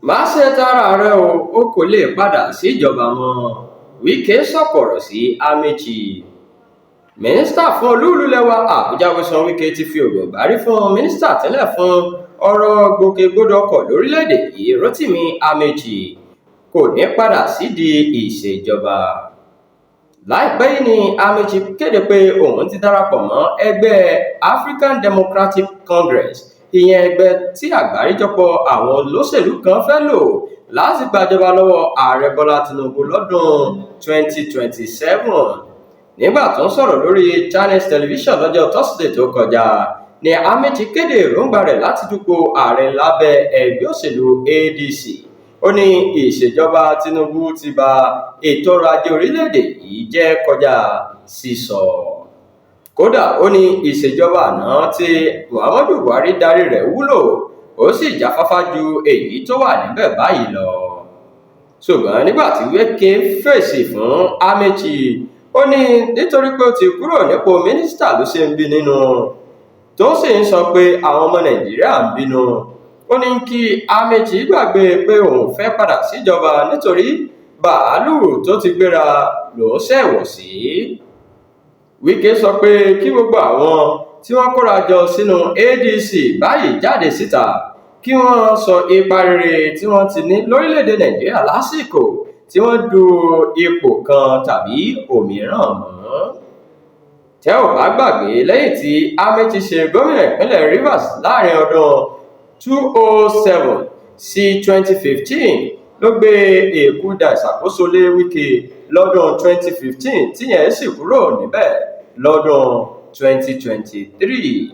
Má ṣe tara rẹ o, o kò lè padà síjọba mọ́, Wike sọ̀kò ọ̀rọ̀ sí Amaechi. Mínísítà fún olú-ìlú ilẹ̀ wa Àbújá, Nyesom Wike, ti fi ògùn gbárí fún mínísítà tẹ́lẹ̀ fún ọ̀rọ̀ gbòkègbodò ọkọ̀ lórílẹ̀-èdè yìí, Rotimi Amaechi, kò ní padà sídìí ìṣèjọba. Láìpẹ́ yìí ni Amaechi kéde pé òun ti darapọ̀ mọ́ ẹgbẹ́ African Democratic Congress, ìyẹn ẹgbẹ́ tí àgbáríjọpọ̀ àwọn olóṣèlú kan fẹ́ lò láti gbàjọba lọ́wọ́ Ààrẹ Bọ́lá Tinubu lọ́dún 2027. Nígbà tó ń sọ̀rọ̀ lórí Channels Television lọ́jọ́ Tọ́sídẹ̀ẹ́ tó kọjá ní Amaechi kéde èròǹgbà rẹ̀ láti dupò ààrẹ lábẹ́ ẹgbẹ́ òṣèlú ADC. Ó ní ìṣèjọba Tinubu ti ba ètò ọrọ̀ ajé orílẹ̀-èdè yìí jẹ́ kọjá sísọ. Kódà, ó ní ìṣèjọba àná tí Muhammadu Buhari darí rẹ̀ wúlò, ó sì jáfáfá ju èyí tó wà níbẹ̀ báyìí lọ. Ṣùgbọ́n nígbà tí Wike fèsì fún Amaechi, ó ní nítorí pé ó ti kúrò nípò mínísítà ló ṣe ń bí nínú, tó sì ń sọ pé àwọn ọmọ Nàìjíríà ń bínú. Ó ní kí Amaechi gbàgbé pé òun fẹ́ padà síjọba, nítorí bàálùú tó ti gbéra lòún ṣẹ̀ wọ̀ sí. Wike sọ pé kí gbogbo àwọn tí wọ́n kóra jọ sínú ADC báyìí jáde síta, kí wọ́n sọ ipa rere tí wọ́n ti ní lórílẹ̀-èdè Nàìjíríà lásìkò tí wọ́n du ipò kan tàbí òmíràn mú. Tẹ́ ò bá gbàgbé, lẹ́yìn tí Amaechi ṣe gómìnà ìpínlẹ̀ Rivers láàrin ọdún 2007 sí 2015, ló gbé èkúdà ìṣàkóso lé Wike lọ́dún 2015, tíyẹn sì kúrò níbẹ̀ lọ́dún 2023.